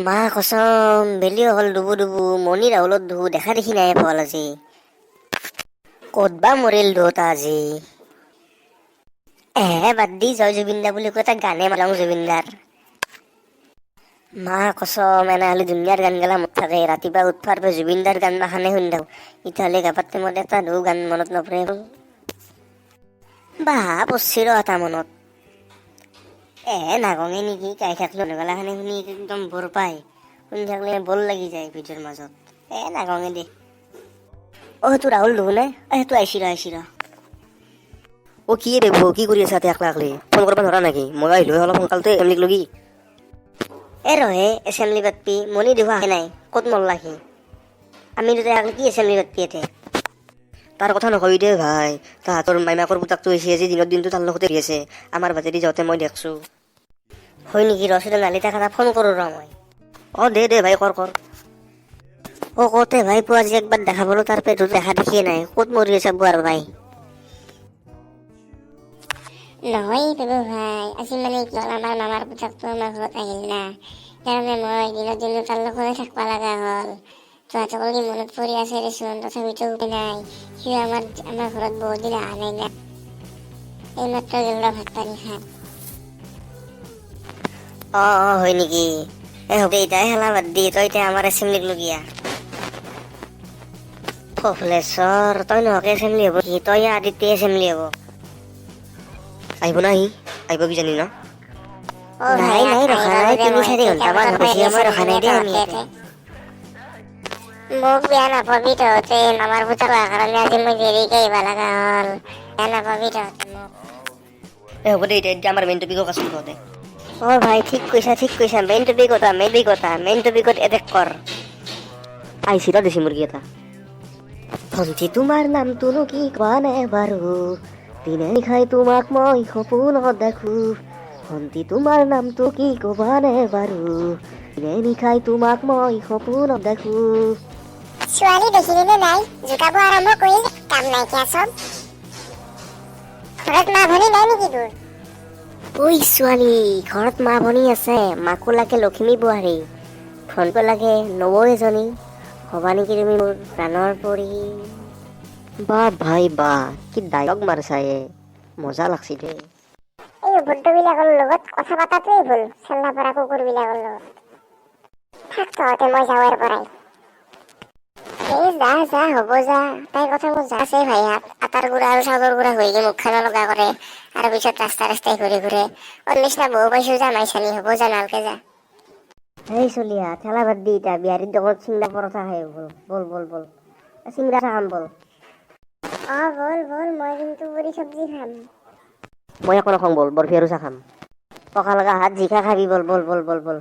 মা কচম, বেলিও হ'ল ডুবু ডুবু। মণি ৰাহুলত দুহু দেখা দেখি নাই ফল আজি। ক'ত বা মৰিল দুয়োটা আজি? এহে, বাদ দি, জয় জুবিন দা বুলি কৈ এটা গানে মালাং জুবিনদাৰ। মা কচম, এনে হ'লে দুনিয়াৰ গান গেলা মনত থাকে। ৰাতিপুৱা উঠবাৰ পৰা জুবিনদাৰ গান মাখানে শুনি থাকোঁ। এতিয়া হ'লে গাপাৰ টাইমত এটা দু গান মনত নপৰে। বাহ, পৰছি ৰ এটা মনত। এ নাগঙে নেকি? গাই থাকলো গলাখানে শুনি একদম বৰ পায়। শুনি থাকলে বৰ লাগি যায় ভিডিঅ'ৰ মাজত। এ নাগঙে দে। অ, সেইটো ৰাহুল দেখোন। এ, সেইটো আহিছি ৰ, আহিছি ৰ। অ, কি ৰে, কি কৰি আছা একলা একলি? ফোন কৰিব নোৱাৰা নেকি? মই আহিলো অলপ সোনকালতে এমলিক লগি। এ ৰহে, এছেম্বলি পাতবি? মণি দেখোন অহাই নাই। ক'ত মৰলা সি? আমি দুটাই আকলে কি এছেম্বলি পাতবি ইয়াতে? তাৰ কথা নকবি দে ভাই। তাহাঁতৰ মাইমাকৰ পুতাকটো আহিছে আজি। দিনৰ দিনটো তাৰ লগতে ঘূৰি আছে। আমাৰ বাটেদি যাওঁতে মই দেখছো। হয় নেকি? ৰচোন, নালি তাক এটা ফোন কৰোঁ ৰ মই। অ, দে দে ভাই, কৰ কৰ। অ, কওঁতে ভাই, পোৱা আজি একবাৰ দেখা পালো, তাৰ পেটটো দেখা দেখিয়ে নাই। ক'ত মৰি আছে আৰু ভাই? নহয় বাবু ভাই, আজি মানে কি হ'ল, আমাৰ মামাৰ পুতেকটো আমাৰ ঘৰত আহিল না, সেইকাৰণে মই দিনত দিনটো তাৰ লগতে থাকিব লগা হ'ল। তহঁতক মনত পৰি আছে দেচোন, তথাপিতো উপায় নাই। সিও আমাৰ ঘৰত বহুত দিন অহা নাই না। এইমাত্ৰ গ'ল ৰ ভাত পানী খাই। অ, হয় নেকি? এ হ'ব দে, এতিয়া খেলা বাদ দি তই এতিয়া আমাৰ এছেম্বলিক লগিয়া। ফফলেশ্বৰ, তই নোহোৱাকে এছেম্বলি হ'ব কি? তই আদিত্য এছেম্বলি হ'ব। আহিব না? সি আহিব কিজানি ন? অ। নাই নাই, ৰখা নাই। 3-4 ঘণ্টামান বেছি সময় ৰখা নাই দেই আমি ইয়াতে। মোক বেয়া নাপাবি তহঁতে। মামাৰ পুতেক অহাৰ কাৰণে আজি মই দেৰিকে আহিব লগা হ'ল। বেয়া নাপাবি তহঁতে মোক। এ হ'ব দে, এতিয়া এতিয়া আমাৰ মেইন টপিকত আছো তহঁতে। অ ভাই, ঠিক কৈছা, ঠিক কৈছা। মেইন টপিকত, মেইন টপিকত, মেইন টপিকত এটেক কৰ। আহিছিল দেশী মুৰ্গী এটা। ভণ্টি, তোমাৰ নামটোনো কি কোৱা নাই বাৰু? দিনে নিশাই তোমাক মই সপোনত দেখো। ভণ্টি, তোমাৰ নামটো কি ক'বা নে বাৰু? দিনে নিশাই তোমাক মই সপোনত দেখো। ছোৱালী দেখিলি নে নাই? জোকাব আৰম্ভ কৰিল। কাম নাইকিয়া চব। ঘৰত মা ভনী নাই নেকি তোৰ? ঐ ছোৱালী, ঘৰত মা ভনী আছে। মাকো লাগে লখিমী বোৱাৰী, ভণ্টিও লাগে নবৌ এজনী। হ'বা নেকি তুমি মোৰ প্ৰাণৰ পৰি? বাহ ভাই বাহ, কি ডায়লগ মাৰছা এ! মজা লাগছি দে। এই অভদ্ৰবিলাকৰ লগত কথা পাতাটোৱেই ভুল। চেল্লা পৰা কুকুৰবিলাকৰ লগত থাক তহঁতে, মই যাওঁ ইয়াৰ পৰাই। এই যা যা, হ'ব যা। তাইৰ কথা মোৰ যা আছে ভাই। হাত আটাৰ গুড়া আৰু চাউলৰ গুড়া হৈ কি মুখখানা লগা কৰে আৰু পিছত ৰাস্তা ৰাস্তাই ঘূৰি ঘূৰে। ওৰ নিচিনা বৌ পাইছো। যা মাইচানি, হ'ব যা, নালকে যা। এই চলিয়া, ঠেলা বাদ দি এতিয়া বিহাৰীৰ দোকানত চিংৰা পৰঠা খাই বল বল বল বল, চিংৰা খাম বল। অ, বল বল। মই কিন্তু পুৰি চব্জি খাম। মই একো নাখাওঁ, বল বৰফি আৰু চাহ খাম। পকা লগা হাত, জিকা খাবি। বল বল বল বল বল।